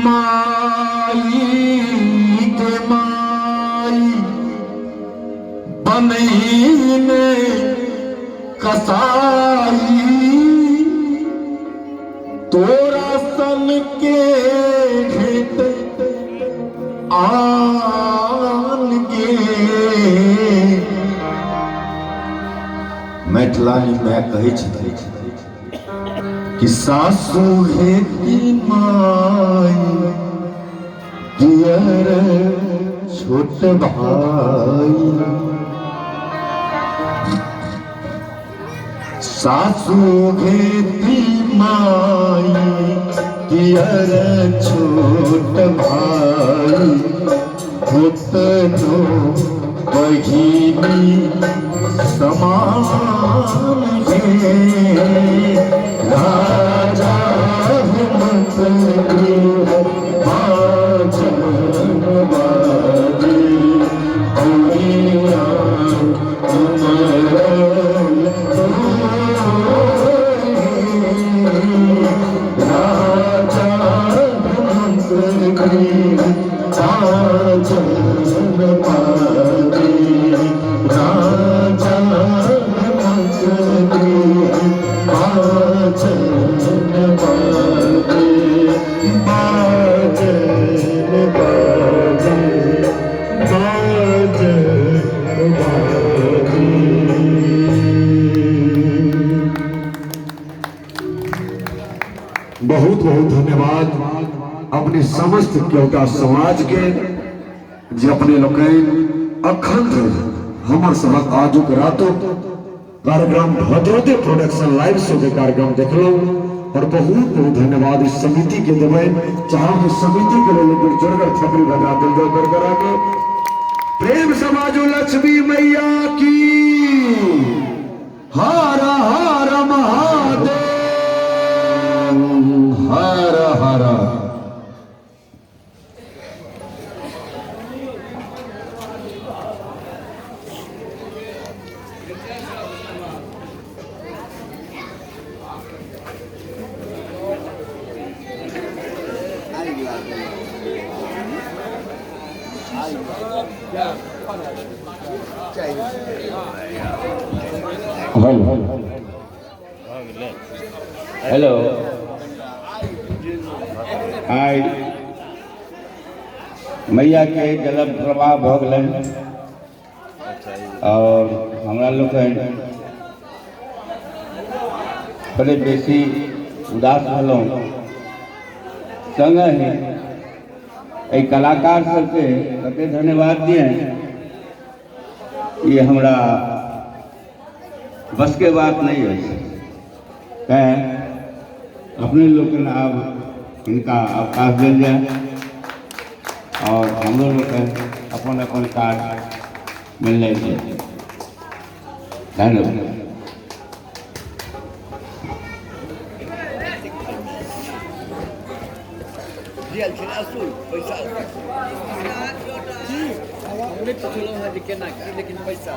माई के माई बनैने कसाई, तोरा सन के भेट आन गे। मैथिलानी माय कहै छथिन कि सासु हेती माई दियर छोट भाई, सासु घेती माई दियर छोट भाई, होतनो बहिनी समान हे। राजा हिम्मत गृह बाजन बाजे, औरिया उमरल राजा हिम्मत गृह बाजन बाजे, राजा हिम्मत गृह बाजन बाजे, बाजन बाजे, बाजन बाजे। बहुत बहुत धन्यवाद अपने समस्त क्योटा समाज के जे अपने लोकनि अखन धरि हमर सभक आजुक रातुक कार्यक्रम भद्रोदय प्रोडक्शन लाइव शो के कार्यक्रम देखलहुँ और बहुत बहुत धन्यवाद इस समिति के देबै। चाहब कि समिति के लेल एक बेर जोरगर थपड़ी बजा देल जाओ गड़गड़ा के। प्रेम समाजो लक्ष्मी मैया की, हर हर महादेव हर हर। हेलो हेलो, आइ मैयाके जल प्रवाह भऽ गेलनि आओर हमरा लोकनि बड़े बेसी उदास भेलहुँ। सङ्गहि एहि कलाकार सबके कते धन्यवाद दियनि, ई हमरा बसके बात नहि अछि। तैँ अपने लोकनि आब हिनका अवकाश देल जाय आओर हमरो लोकनि अपन अपन काज मिल जाइ। धन्यवाद। पैसा हम नहि पुछलहुँ हँ जे केना की, लेकिन पैसा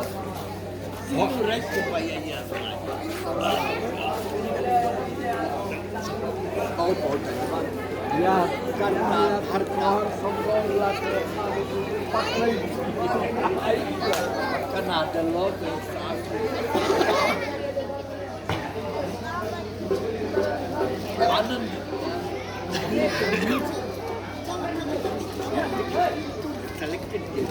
बहुत बहुत धन्यवाद। केना देलक आनन्द सेलेक्टेड।